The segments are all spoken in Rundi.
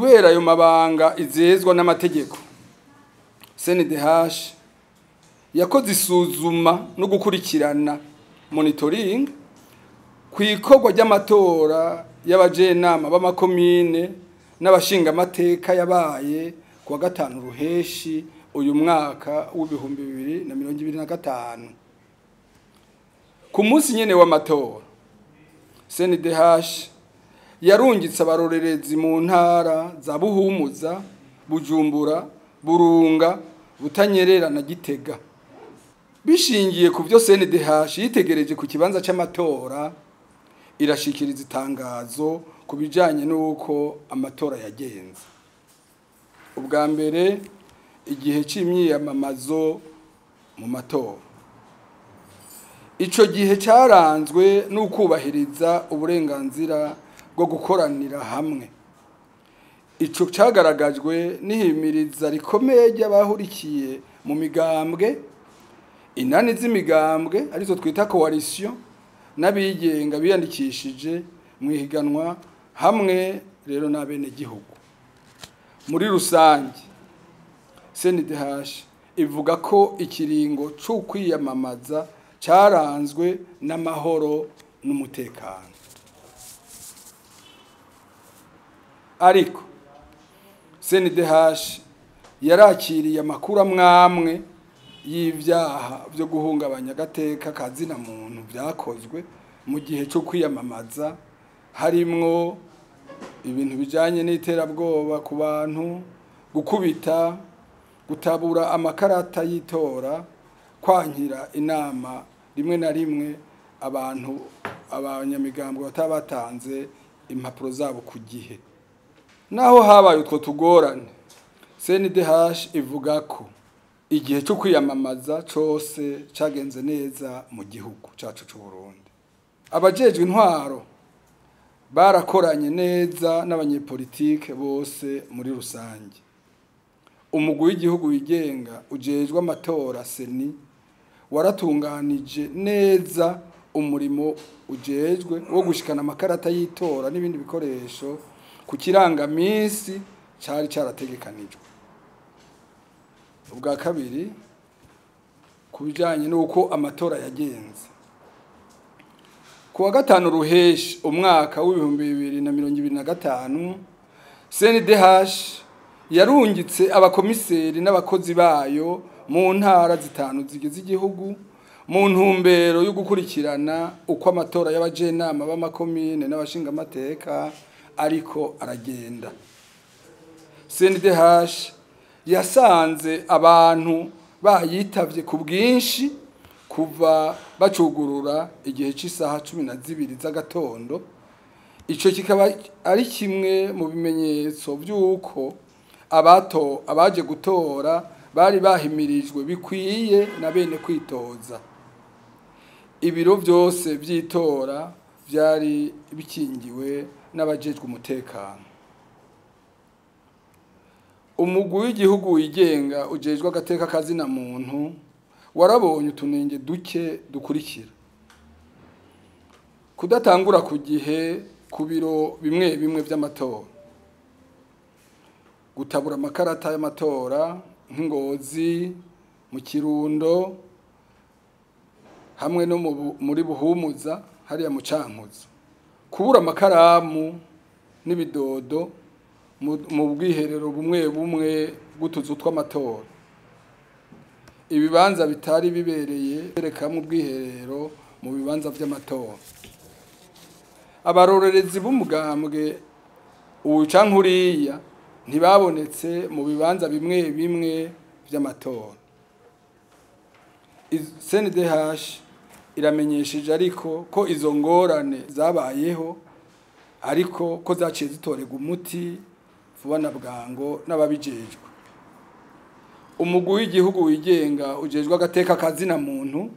Kubera ayo mabanga izezwa n'amategeko, CNDH yakoze isuzuma no gukurikirana monitoring ku ikorwa ry'amatora y'abajenama b'amakomine n'abashingamateka yabaye kuwa 5 Ruheshi uyu mwaka w'2025. Ku munsi nyene w'amatora, CNDH yarungitse abarorerezi mu ntara za Buhumuza, Bujumbura, Burunga, Butanyerera na Gitega. Bishingiye ku byo CNDH yitegereje ku kibanza c'amatora, irashikiriza itangazo ku bijanye n'uko amatora yagenze. Ubwa mbere, igihe c'imyiyamamazo mu matora. Ico gihe caranzwe n'ukubahiriza uburenganzira bwo gukoranira hamwe. Ico cagaragajwe n'ihimiriza rikomeye ry'abahurikiye mu migambwe, inani z'imigambwe arizo twita coalition, n'abigenga biyandikishije mu ihiganwa hamwe rero n'abenegihugu. Muri rusange, CNDH ivuga ko ikiringo c'ukwiyamamaza caranzwe n'amahoro n'umutekano. Ariko CNDH yarakiriye amakuru amwamwe y'ivyaha vyo guhungabanya agateka kazina muntu vyakozwe mu gihe cyo kwiyamamaza, harimwo ibintu bijanye n'iterabwoba ku bantu, gukubita, gutabura amakarata y'itora, kwankira inama rimwe na rimwe abantu abanyamigambwe batabatanze impapuro zabo ku gihe. Naho habaye utwo tugorane, CNDH ivuga ko igihe cyo kwiyamamaza cose cagenze neza mu gihugu cacu c'u Burundi. Abajejwe intwaro barakoranye neza n'abanyepolitike bose muri rusange. Umugwi w'igihugu wigenga ujejwe amatora CENI waratunganije neza umurimo ujejwe wo gushikana amakarata y'itora n'ibindi bikoresho ku kirangamisi cari carategekanijwe. Ubwa kabiri, ku bijanye n'uko amatora yagenze. Kuwa 5 Ruheshi umwaka w'2025, CNDH yarungitse abakomiseri n'abakozi bayo mu ntara zitanu zigize igihugu mu ntumbero yo gukurikirana uko amatora y'abajenama b'amakomine n'abashingamateka ariko aragenda. CNDH yasanze abantu bayitavye ku bwinshi kuva bacugurura igihe c'isaha 12 z'agatondo. Ico kikaba ari kimwe mu bimenyetso vy'uko abaje gutora bari bahimirijwe bikwiye na bene kwitoza. Ibiro vyose vy'itora vyari bikingiwe n'abajejwe umutekano. Umugwi w'igihugu wigenga ujejwe agateka kazina muntu warabonye utunenge duke dukurikira: kudatangura ku gihe ku biro bimwe bimwe vy'amatora, gutabura amakarata y'amatora nk'Ingozi, mu Kirundo hamwe no muri Buhumuza hariya mu Cankuzo, kubura amakaramu n'ibidodo mu bwiherero bumwe bumwe bw'utuzu tw'amatora, ibibanza bitari bibereye berekamwe ubwiherero mu bibanza vy'amatora. Abarorerezi b'umugambwe uyu canke uriya ntibabonetse mu bibanza bimwe bimwe vy'amatora. CNDH iramenyesheje ariko ko izo ngorane zabayeho, ariko ko zaciye zitorerwa umuti vuba na bwango n'ababijejwe. Umugwi w'igihugu wigenga ujejwe agateka kazina muntu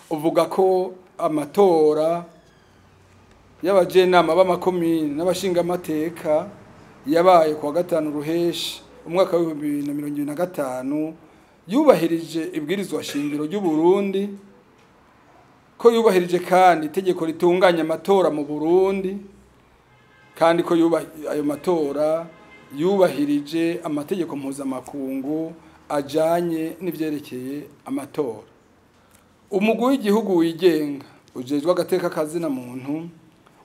uvuga ko amatora y'abajenama b'amakomine n'abashingamateka yabaye kuwa 5 Ruheshi umwaka w'2025 yubahirije ibwirizwa shingiro ry'u Burundi, ko yubahirije kandi itegeko ritunganya amatora mu Burundi, kandi ko ayo matora yubahirije amategeko mpuzamakungu ajanye n'ivyerekeye amatora. Umugwi w'igihugu wigenga ujejwe agateka kazina muntu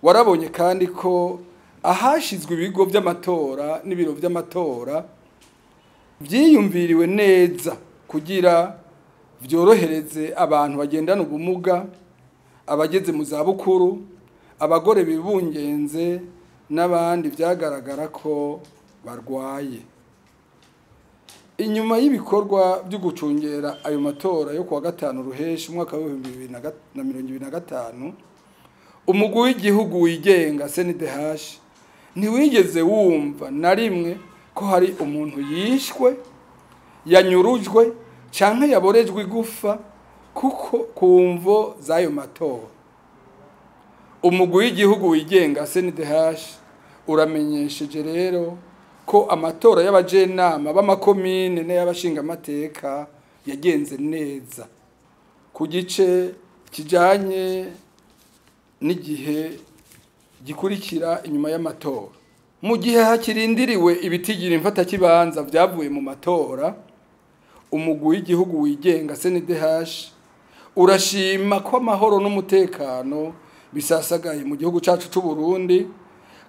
warabonye kandi ko ahashizwe ibigo vy'amatora n'ibiro vy'amatora vyiyumviriwe neza kugira vyorohereze abantu bagendana ubumuga, abageze mu zabukuru, abagore bibungenze n'abandi vyagaragara ko barwaye. Inyuma y'ibikorwa byo gucungera ayo matora yo kuwa gatanu ruheshi umwaka wa 2025, umugwi w'igihugu wigenga CNDH ntiwigeze wumva na rimwe ko hari umuntu yishwe, yanyurujwe canke yaborejwe igufa kuko kumvo z'ayo matora. Umugwi w'igihugu wigenga CNDH uramenyesheje rero ko amatora y'abajenama b'amakomine n'ay'abashingamateka yagenze neza ku gice kijanye n'igihe gikurikira inyuma y'amatora. Mu gihe hakirindiriwe ibitigira imfatakibanza vyavuye mu matora, umugwi w'igihugu wigenga CNDH urashima ko amahoro n'umutekano bisasagaye mu gihugu cacu c'u Burundi,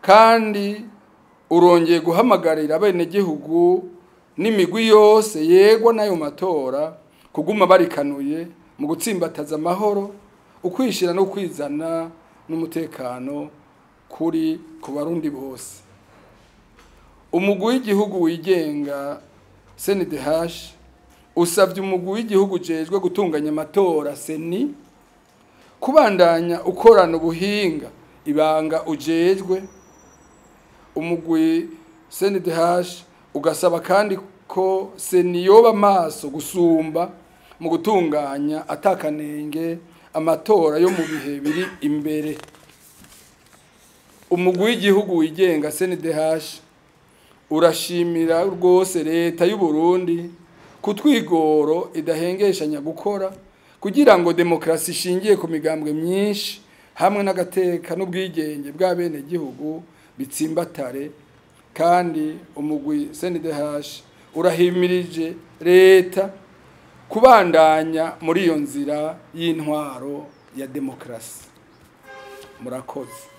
kandi urongeye guhamagarira abenegihugu n'imigwi yose yegwa n'ayo matora kuguma barikanuye mu gutsimbataza amahoro, ukwishira no kwizana n'umutekano kuri ku Barundi bose. Umugwi w'igihugu wigenga CNDH usavye umugwi w'igihugu ujejwe gutunganya amatora CENI kubandanya ukorana ubuhinga ibanga ujejwe. Umugwi CNDH ugasaba kandi ko CENI yoba maso gusumba mu gutunganya atakanenge amatora yo mu bihe biri imbere. Umugwi w'igihugu wigenga CNDH urashimira rwose leta y'u Burundi kutwigoro idahengeshanya gukora kugira ngo demokrasi ishingiye ku migambwe myinshi hamwe n'agateka n'ubwigenge bw'abenegihugu bitsimbatare, kandi umugwi CNDH urahimirije leta kubandanya muri iyo nzira y'intwaro ya demokrasi. Murakoze.